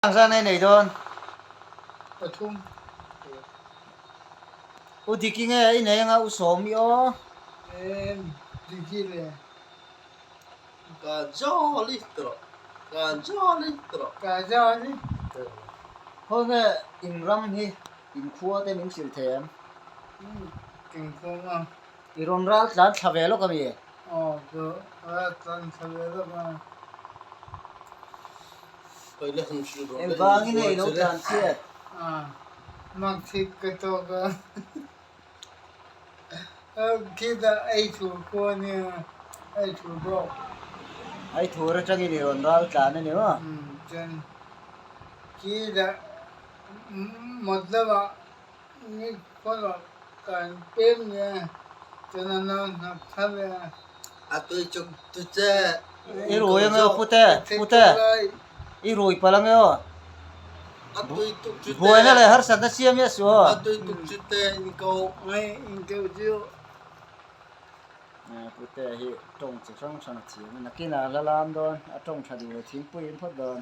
Ang zan ei nei dawn. Pathum. U Diki nge i nei anga U Sawmi aw. Em Diki le. Ka jolly tawh. Ka jolly tawh. Ka jolly tawh. Khawi nge in ram hi in khua te min hrilh thei em? Eng khua ma. I rawn ral tlan thla ve lawk ami? Aw ka ral tlan thla ve lawk a. Engvangin ei lo tlan chhiat? Mak thik ka tawk a, khitah ei thur pawh a nia, ei thur bawk. Ei thur atangin i rawn ral tlan a ni maw? Chuan khitah matlabah ni kawlawh kan pem nia, chuan a nau hnap thar a. A tui chuk tu che. I rui ange aw pute, pute. I rui palh ange aw. A tui tuk chu te. Buaina leh harsatna siam hi a su aw. A tui tuk chu te in ko. Ngai in ko chu. Pute hi tawng chi hrang hrang a thiam a, nakinah a la lam dawn, a tawng tha duh lo thingpui in phawt dawn.